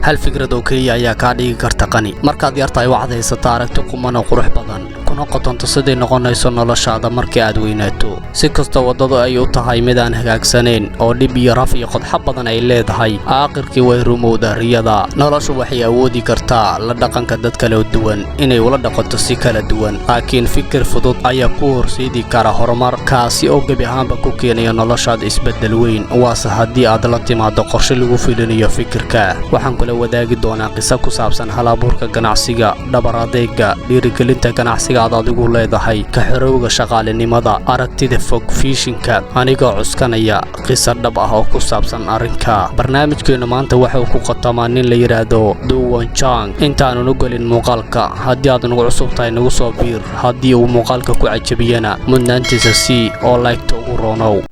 Hal fikrad oo keliya ayaa kaa dhigi karta qani. Markaad yartahay, waxaad haysataa aragti quman oo qurux badan, kuna qotonto siday noqonayso noloshaada markii aad weynaato. Si kastoo waddadu ay u tahay mid aan hagaagsanayn oo dhib iyo raf iyo qodxo badan ay leedahay, aakhirkii way rumowdaa riyada. Noloshu waxay awoodi kartaa la dhaqanka dad kala duwan inay ula dhaqanto si kala duwan, laakiin fikir fudud ayaa ku horseedi kara horumar, kaasi oo gebi ahaanba ku keenaya noloshaada isbeddel weyn, waase haddii aad la timaado qorshe lagu filinayo fikirka. Waxaan kula wadaagi doonaa qiso ku saabsan halabuurka ganacsiga, dhabar adeega, dhiirigelinta ganacsiga aad adigu leedahay, ka xorowga shaqaalinimada, aragtida fog, vision-ka, anigoo cuskanaya qiso dhab ah oo ku saabsan arrinka. Barnaamijkeennu maanta waxa uu ku qatamaa nin la yidhaahdo Duwan Jang. Intaanun u gelin muuqaalka, haddii aad nagu cusub tahay, nagu soo biir. Haddii uu muuqaalka ku cajabiyana, mudnaantiisa sii oo like-ta ugu roonow.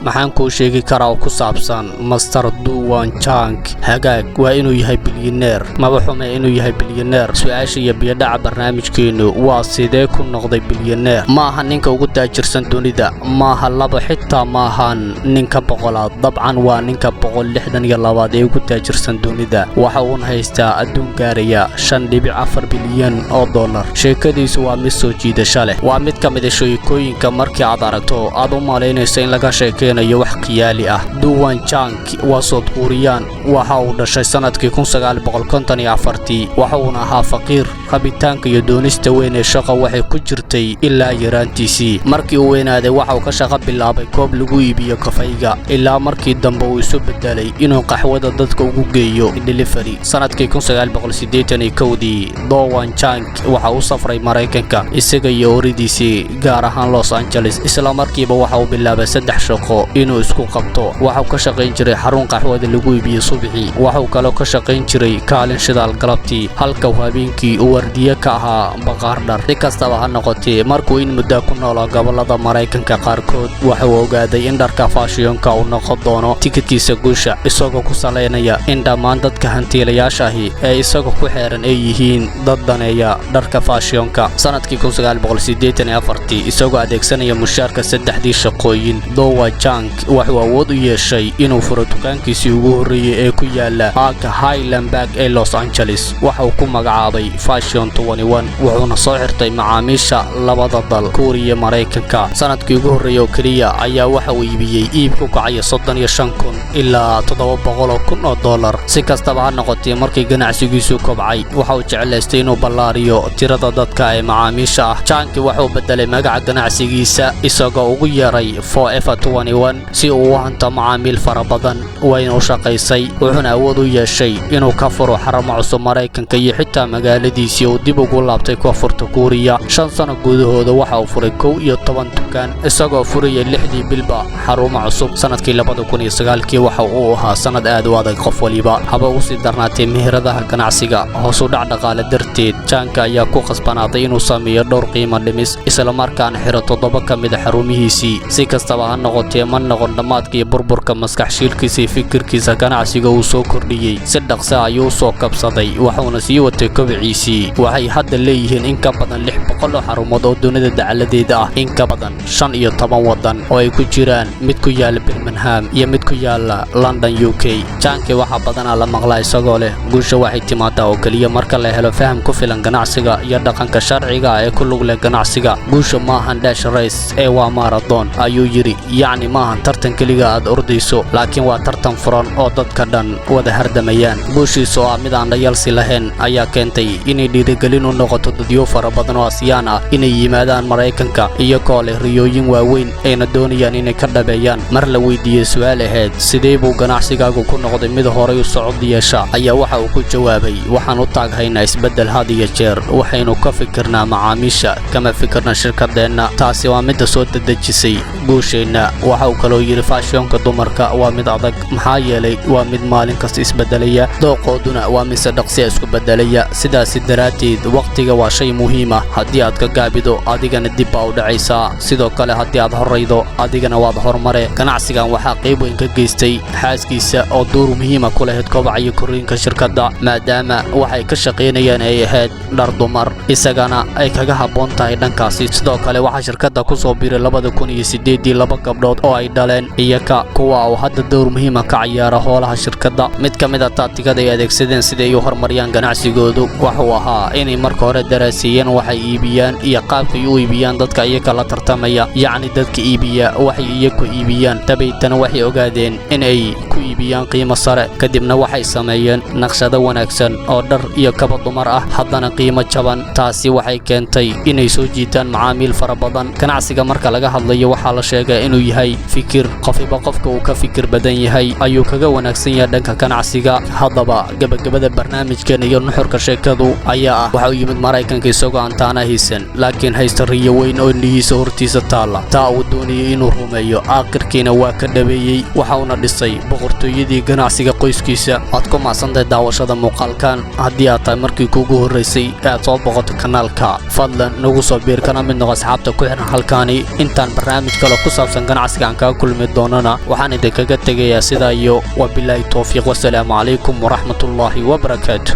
Maxaan kuu sheegi karaa oo ku saabsan Master Duwan Jang? Hagaag, waa inuu yahay bilyaneer. Maba xume inuu yahay bilyaneer. Su-aasha iyo biyodhaca barnaamijkeennu waa: sidee ku noqday bilyaneer? Ma aha ninka ugu taajirsan dunida, maaha laba, xitaa ma ahan ninka 100aad. Dabcan waa ninka 162aad ee ugu taajirsan dunida. Waxa uuna haystaa adduun gaaraya 5.4 bilyan oo dollar. Sheekadiisu waa mid soo jiidasho leh. Waa mid ka mid a sheekooyinka markii aad aragto aad u malaynayso in laga sheekeynayo wax khiyaali ah. Duwan Jang waa South Korean. Waxa uu dhashay sanadkii 1954-tii, waxa uuna ahaa faqiir. Rabitaanka iyo doonista weyn ee shaqa waxay ku jirtay ilaa yaraantiisii. Markii uu weynaaday, waxa uu ka shaqo bilaabay koob lagu iibiyo kafayga, ilaa markii dambe uu isu bedelay inuu qaxwada dadka ugu geeyo delivery. Sanadkii 1981-dii, Dowan Jang waxa uu safray Maraykanka, isaga iyo oridiisii, gaar ahaan Los Angeles. Isla markiiba waxa uu bilaabay saddex shaqo inuu isku qabto. Waxauu ka shaqayn jiray xarun qaxwada lagu iibiyo subaxii. Waxauu kaloo ka shaqayn jiray kaalin shidaal galabtii, halka uu habeenkii uu wardiye ka ahaa baqaar dhar. Si kastaba ha noqotee, markuu in muddaa ku noolaa gobollada Maraykanka qaarkood, waxauu ogaaday in dharka fashion-ka uu noqon doono tikidkiisa guusha, isagoo ku salaynaya in dhammaan dadka hantiilayaasha ahi ee isaga ku xeeran ay yihiin dad daneeya dharka fashion-ka. Sanadkii isagoo adeegsanaya mushaarka saddexdii shaqooyin, Dowa Jang wuxuu awood u yeeshay inuu furo dukaankiisii ugu horreeyey ee ku yaala aagga Highland Park ee Los Angeles. Waxa uu ku magacaabay Fashion, wuxuuna soo xirtay macaamiisha labada dal, Kuuriya, Maraykanka. Sanadkii ugu horreeyey oo keliya ayaa waxa uu iibiyey iib ku kacaya 35,000 ilaa 700,000 oo dollar. Si kastaba ha noqotee, markii ganacsigiisu kobcay, waxa uu jeclaystay inuu ballaariyo tirada dadka ee macaamiisha ah. Janki wuxuu bedelay magaca ganacsigiisa, isagoo ugu yeeray Forever, si uu u hanto macaamiil fara badan. Wayna u shaqaysay, wuxuuna awood u yeeshay inuu ka furo xarumo cusub Maraykanka iyo xitaa magaaladiisii uu dib ugu laabtay, Koonfurta Kuuriya. 5 sano gudahooda waxa uu furay 11 dukaan, isagoo furaya lixdii bilba xarumo cusub. Sanadkii 2009-kii waxa uu ahaa sanad aad u adag qof waliba, haba ugu sii darnaatay meheradaha ganacsiga. Hoos u dhac dhaqaale darteed, Jaanka ayaa ku khasbanaaday inuu sameeyo dhowr qiimo dhimis, islamarkaana xiro toddoba ka mid a xarumihiisii. Si kastaba ha noqotee, ma noqon dhammaadka iyo burburka maskax shiilkiisa iyo fikirkiisa ganacsiga uu soo kordhiyey. Si dhaqsa ayuu u soo kabsaday, waxuuna sii watay kobiciisii. Waxay hadda leeyihiin in ka badan 600 oo xarumood oo dunida dacaladeeda ah, in ka badan 15 waddan, oo ay ku jiraan mid ku yaala Birmingham iyo mid ku yaala London, UK. Janki waxaa badanaa la maqlaa isagoo leh: "Guusha waxay timaadaa oo keliya marka la helo faham ku filan ganacsiga iyo dhaqanka sharciga ee ku lug leh ganacsiga. Guusha maahan dash race ee waa marathon," ayuu yidhi. Yacni maahan tartan keliga aad ordayso, laakiin waa tartan furan oo dadka dhan wada hardamayaan. Guushiisa oo ah mid aan dhayalsi lahayn ayaa keentay inay dhiirigelin u noqoto dadyo fara badan oo Asiyaan ah inay yimaadaan Maraykanka, iyagoo leh riyooyin waaweyn ayna doonayaan inay ka dhabeeyaan. Mar la weydiiyey su-aal ahayd sidee buu ganacsigaagu ku noqday mid horay u socod yeesha, ayaa waxa uu ku jawaabay: "Waxaan u taaghaynaa isbeddel had iyo jeer. Waxaynu ka fikirnaa macaamiisha, kama fikirna shirkadeenna. Taasi waa midda soo dedejisay guusheenna." Waxa uu kaloo yidhi: "Fashion-ka dumarka waa mid adag, maxaa yeelay waa mid maalin kasta isbeddelaya, dooqooduna waa mise dhaqsiya isku beddelaya. Sidaasi daraaddeed, wakhtiga waa shay muhiim ah. Haddii aad ka gaabido, adigana dib baa u dhacaysaa. Sidoo kale, haddii aad horraydo, adigana waad hormare." Ganacsigan waxaa qayb weyn ka geystay xaaskiisa oo door muhiima ku lahayd kobaca iyo korriinka shirkadda, maadaama waxay ka shaqaynayaan ay ahayd dhar dumar, isagana ay kaga habboon tahay dhankaasi. Sidoo kale, waxaa shirkadda ku soo biiray 2008-dii laba gabdhood oo oo ay dhaleen iyaka, kuwa uu hadda dowr muhiima ka ciyaara howlaha shirkadda. Mid ka mid a taatikada ay adeegsadeen siday u horumariyaan ganacsigoodu wuxuu ahaa inay marka hore daraasiiyeen waxay iibiyaan iyo qaabkay u iibiyaan dadka iyaka la tartamaya, yacni dadka iibiya waxay iyaku iibiyaan. Dabaytana waxay ogaadeen in ay ku iibiyaan qiimo sare. Kadibna waxay sameeyeen naqshado wanaagsan oo dhar iyo kaba dumar ah, haddana qiimo jaban. Taasi waxay keentay inay soo jiitaan macaamiil fara badan. Ganacsiga marka laga hadlayo, waxaa la sheegaa inuu yahay fikir. Qofiba qofka uu ka fikir badan yahay ayuu kaga wanaagsan yahay dhanka ganacsiga. Haddaba, gebagabada barnaamijkan iyo nuxurka sheekadu ayaa ah: waxa uu yimid Maraykanka isagoo aan taana haysan, laakiin haysta riyo weyn oo indhihiisa hortiisa taalla, taa uu doonayay inuu rumeeyo. Aakhirkiina waa ka dhabeeyey, waxa uuna dhisay boqortooyadii ganacsiga qoyskiisa. Waad ku mahadsantahay daawashada muuqaalkan. Haddii aad tahay markii kuugu horraysay ee aad soo boqoto kanaalka, fadlan nagu soo biir, kana mid noqo asxaabta ku xiran halkaani. Intaan barnaamij kale ku saabsan ganacsiga aan kaga kulmi doonana, waxaan idinkaga tegayaa sidaa iyo wabilaahi towfiiq. Wasalaamu calaykum waraxmatullaahi wabarakaatu.